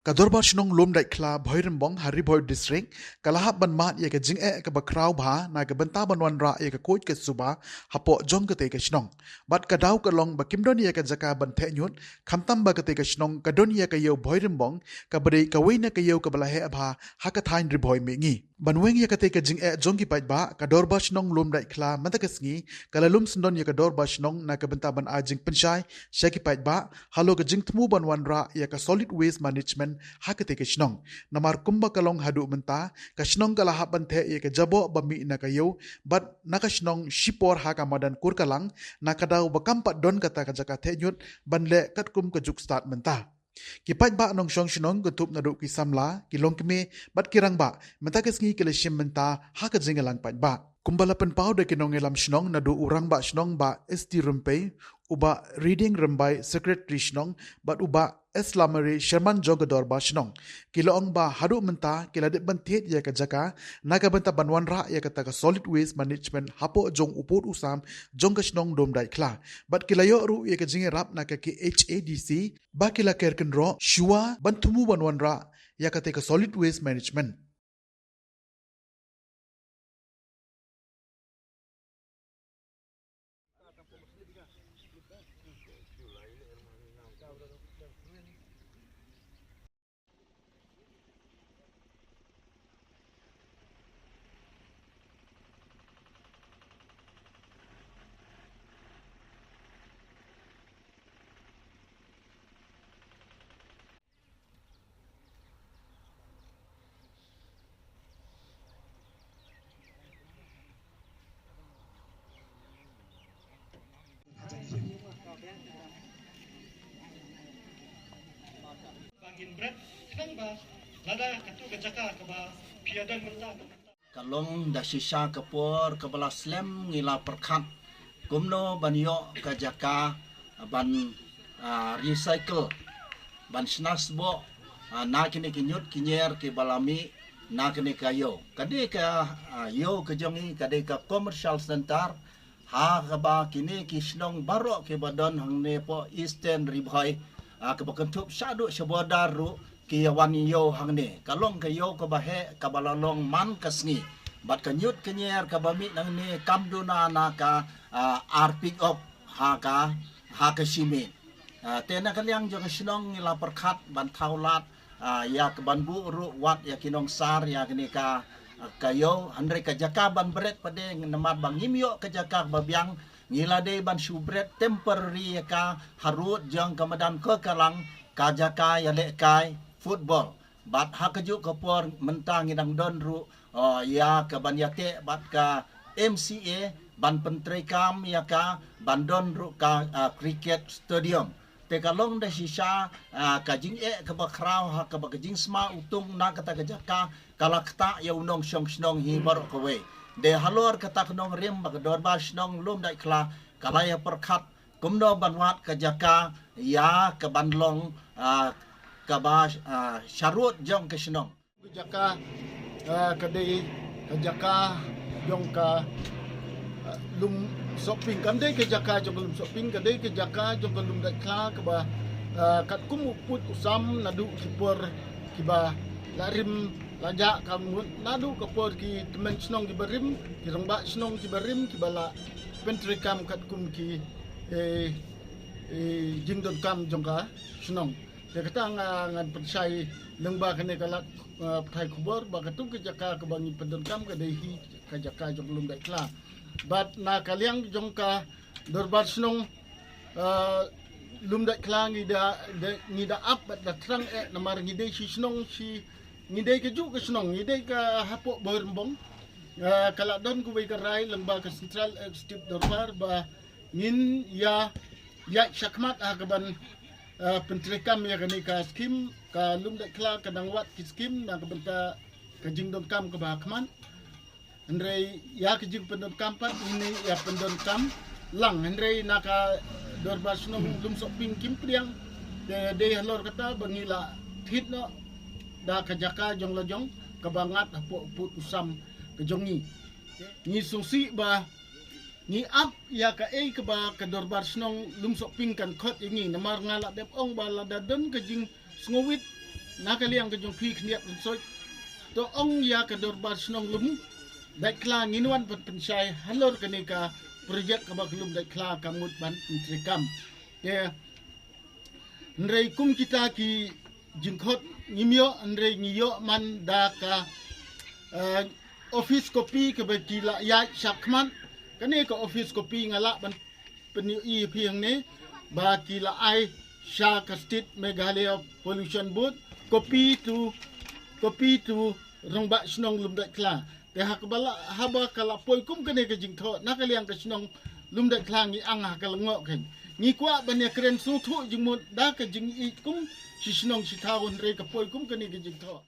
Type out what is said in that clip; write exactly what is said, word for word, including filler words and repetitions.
Ka Dorbar Shnong Lumdaitkhla Bhoirymbong ha Ri Bhoi District ka la hap ban mad ïa ka jingeh kaba khraw bha na ka bynta ban wanrah ïa ka koit ka suba hapoh jong katei ka shnong. Bad ka daw ka long ba kim don ïa ka jaka ban theh ñiut, khamtam ba katei ka shnong ka don ïa ka ïew Bhoirymbong, kaba dei kawei na ka ïew kaba la heh bha ha ka thaiñ Ri Bhoi Mihngi. Ban weng ïa katei ka jingeh jong ki paidbah, ka Dorbar Shnong Lumdaitkhla mynta ka sngi ka la lum syndon ïa ka Dorbar Shnong na ka bynta ban ai jingpynshai sha ki paidbah halor ka jingthmu ban wanrah ïa ka solid waste management ha katei ka shnong. Namar kumba ka long haduh mynta, ka shnong ka la hap ban theh ïa ka jaboh ba mih na ka ïew bad na ka shnong shipor ha ka madan Kurkalang, na ka daw ba kam pat don kata ka jaka theh ñiut ban leh katkum ka juk stad mynta. Ki paidbah nongshong shnong kynthup naduh ki samla, ki longkmie bad ki rangbah mynta ka sngi ki la shim bynta ha ka jingïalang paidbah. Kumba la pynpaw da ki nongïalam shnong naduh u rangbah shnong Bah S T Rympei, u Bah Riding Rymbai, Secretary Shnong, bad u Bah S Lamare, Chairman jong ka Dorbar Shnong. Ki la ong ba haduh mynta ki la dep ban thied ïa ka jaka na ka bynta ban wanrah ïa kata ka solid waste management hapoh jong u pud u sam jong ka shnong Lumdaitkhla. Bad ki la ïoh ruh ïa ka jingïarap na ka K H A D C ba ki la ker kynroh shuwa ban thmu ban wanrah ïa katei ka solid waste management. Ba ngin bret khnang ba lada katto ka jaka kaba phi ïadon mynta. Ka long da shisha ka por kaba la slem ngi la pyrkhat kumno ban ïoh ka jaka ban, ah, recycle, ban shna sboh, ah, na kine ki ñiut ki ñier kiba la mih na kane ka ïew. Ka dei ka, ah, ïew ka jong ngi, ka dei ka commercial center, ha kaba kine ki shnong baroh kiba don hangne hapoh Eastern Ri Bhoi, ah, kaba kynthup shaduh sha border ruh ki ïa wan ïew hangne. Ka long ka ïew kaba heh kaba la long man ka sngi. Bad ka ñiut ka ñier kaba mih nangne kam duna na ka, ah, ar pick up ha ka, ha ka shi miet. Ah, te na ka liang jong ka shnong ngi la pyrkhat ban thaw lad, ah, ïa ka ban buh ruh wat ïa ki nongsar ïa kane ka, ah, ka ïew, hynrei ka jaka ban bret pat de namar ba ngim ïoh ka jaka ba biang, ngi la dei ban shu bret temporary ïa ka harud jong ka madan Kurkalang, ka jaka ïalehkai football. Bad ha kajuh ka por mynta ngi dang don ruh, uh, ïa ka ban ïateh bad ka M C A ban pyntreikam ïa ka ban don ruh ka, uh, cricket stadium. Te ka long da shisha, uh, ka jingeh kaba khraw ha kaba ka jingsma utung na kata ka jaka ka la ktah ïa u nongshong shnong hi baroh kawei. Te halor kata ka nongrim ba ka Dorbar Shnong Lumdaitkhla ka la ïa pyrkhat kumno ban wad ka jaka ïa ka ban long, ah, kaba, ah, sharud jong ka shnong. Ka jaka, ah, ka dei ka jaka jong ka, ah, Lumsohping. Kam dei ka jaka jong ka Lumsohping, ka dei ka jaka jong ka Lumdaitkhla kaba, ah, katkum u pud u sam naduh ki por kiba la rim la jah, ka mut naduh ka por ki tymmen shnong kiba rim, ki rangbah shnong kiba rim, kiba la pyntreikam katkum ki, eh, eh, jingdonkam jong ka shnong. Te kata nga, ngan pynshai lyngba kane ka lad, eh, pathai khubor ba katto ka jaka kaba ngi pyndonkam ka dei hi ka jaka jong Lumdaitkhla. Bad na ka liang jong ka Dorbar Shnong, eh, Lumdaitkhla ngi da, da, ngi da ap bad da thrang eh namar ngi dei shi shnong shi, ngi dei kajuh ka shnong, ngi dei ka hapoh Bhoirymbong. Eh, ka la don kawei ka rai lyngba ka Central Executive Dorbar ba ngin ïa, ïa shakhmat ha ka ban, eh, pyntreikam ïa kane ka skim, ka Lumdaitkhla ka dang wad ki skim na ka bynta ka jingdonkam kaba khmat. Hynrei ïa ka jingpyndonkam pat ngin ïa pyndonkam lang, hynrei na ka Dorbar Shnong Lumsohping kim pdiang. Te dei halor kata ba ngi la thied noh da ka jaka jong la jong kaba ngat hapoh pud u sam ka jong ngi. Ngi sngewsih ba ngi ap ïa kaei kaba ka Dorbar Shnong Lumsohping kan khot ïa ngi, namar nga la dep ong ba lada don ka jingsngewit Na ka liang ka jong phi khniat ban soi. To ong ïa ka dorbar shnong Lumdaitkhla ngin wan ban pynshai halor kane ka project kaba ka Lumdaitkhla ka mut ban pyntrei kam. Te hynrei kum kita ki jingkhot ngim ïoh, hynrei ngi ïoh man da ka, eh, office copy kaba ki la ïaid shakhmat. Kane ka office copy nga lah ban pynïohi phi hangne ba ki la ai sha ka State Meghalaya Pollution Board, copy to, copy to Rangbah Shnong Lumdaitkhla. Te ha kaba la, haba ka la poi kum kane ka jingthoh na ka liang ka shnong Lumdaitkhla ngi ang ha ka lyngngoh kein. Ngi kwah ban ïakren sngewthuh jingmut da ka jingïeit kum shi shnong shi thaw hynrei ka poi kum kane ka jingthoh.